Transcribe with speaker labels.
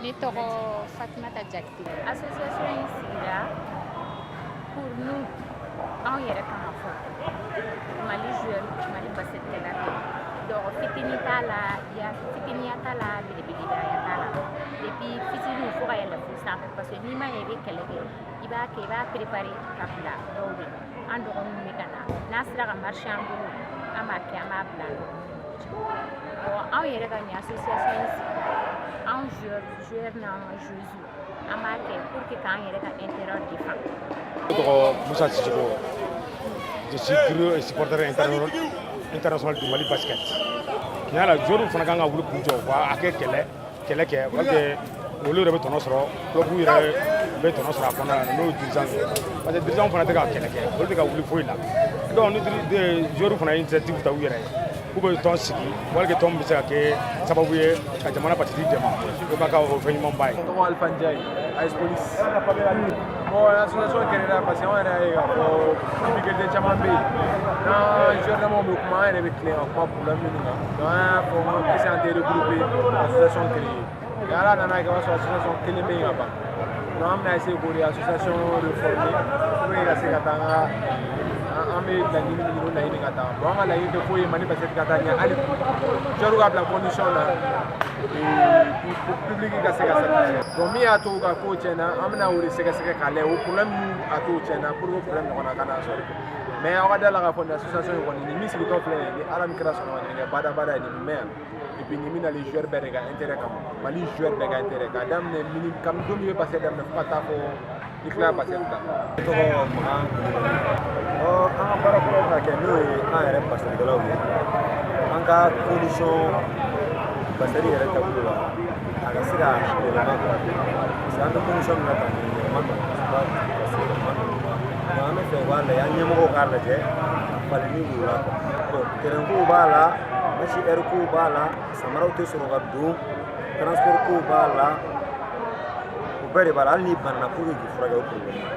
Speaker 1: Ne tɔgɔ Fatumata Jakite. Association in sigira pour nous, anw yɛrɛ kama fɔlɔ, Mali joueur, Mali basketkɛla bɛɛ. Dɔgɔ fitinin t'a la, ya fitiniya t'a la, belebelebaya t'a la, depuis fitininw fo ka yɛlɛ fo sanfɛ, parce que n'i ma ɲɛ i bɛ kɛlɛ kɛ, i b'a kɛ, i b'a préparer ka bila dɔw de an dɔgɔninw bɛ ka na. N'a sera ka marcher an bolo, an b'a kɛ, an b'a bila an dɔgɔninw ni ɲɔgɔn cɛ. Bon, anw yɛrɛ ka nin association in sigira, anw joueur n'an ka joueuse, an b'a kɛ pour que k'an yɛrɛ ka intérêt défend.
Speaker 2: Ne tɔgɔ Musa Sissoko. Je suis griot et supporter international du Mali basket. Tiɲɛ la, joueurs fana kan ka wuli k'u jɔ, u ka kɛ kɛlɛ kɛlɛ kɛ parce que olu yɛrɛ bɛ tɔnɔ sɔrɔ, club yɛrɛ bɛ tɔnɔ sɔrɔ a kɔnɔna la, n'o ye dirigeant ye, parce que dirigeant fana tɛ ka kɛlɛ kɛ, olu tɛ ka wuli foyi la. Donc ni joueurs fana ye initiative ta u yɛrɛ ye k'u bɛ tɔn sigi, wali tɔn bɛ se ka kɛ sababu ye ka jamana basket dɛmɛ, o ka kɛ o fɛn ɲumanba ye.
Speaker 3: Tɔgɔ Alpha Ndiaye, AS Police. Bon, association créera parce que anw yɛrɛ y'a ye k'a fɔ difficulté caman bɛ yen. N'an joueur damaw bɛ kuma, an yɛrɛ bɛ tilen ka kuma problème minnu kan. Donc an y'a fɔ ko est ce que an tɛ regrouper, association créer? Et Ala nana kɛ, o y'a sɔrɔ association kelen bɛ yen ka ban. Donc an bɛna essayer k'o de association reformer pour que ka se ka taa an ka an bɛ laɲini min ɲini, o laɲini ka taa. Bon, an ka laɲini tɛ foyi ye Mali basket ka taa ɲɛ, hali joueur ka bila condition na, public ka se ka satisfait. Bon, min y'a to ka ko tiɲɛna, an bɛna o de sɛgɛsɛgɛ k'a lajɛ, o problème min a to tiɲɛna, pour que problème ɲɔgɔnna kana sɔrɔ. Mais aw ka da la k'a fɔ nin association in kɔni, nin min sigitɔ filɛ nin ye, ni Ala ni kira sɔnna ma, nin kɛ badabada ye, nin bɛ mɛn yan. Et puis nin bɛ nalen joueur bɛɛ de ka intérêt kama, Mali joueur bɛɛ ka intérêt, k'a daminɛ mini kabini don min bɛ basket daminɛ fo ka taa fɔ i tilala basket la.
Speaker 4: Ne tɔgɔ Makan Kulubali. Ɔ, an ka baara fɔlɔ ka kɛ, n'o ye an yɛrɛ basketkɛlaw ye, an ka condition basket yɛrɛ taabolo la, a ka se ka yɛlɛma, quoi, parce que an bɛ condition min na tan, nin yɛlɛma nɔgɔn, parce que yɛlɛma nɔgɔn. Donc an bɛ fɛ u k'a lajɛ, an ɲɛmɔgɔw k'a lajɛ ka falenni don o la, quoi. Bon, terrain kow b'a la, match heure kow b'a la, samaraw tɛ sɔrɔ ka don, transport kow b'a la, o bɛɛ de b'a la. Hali n'i banana, pour que k'i furakɛ, o problème.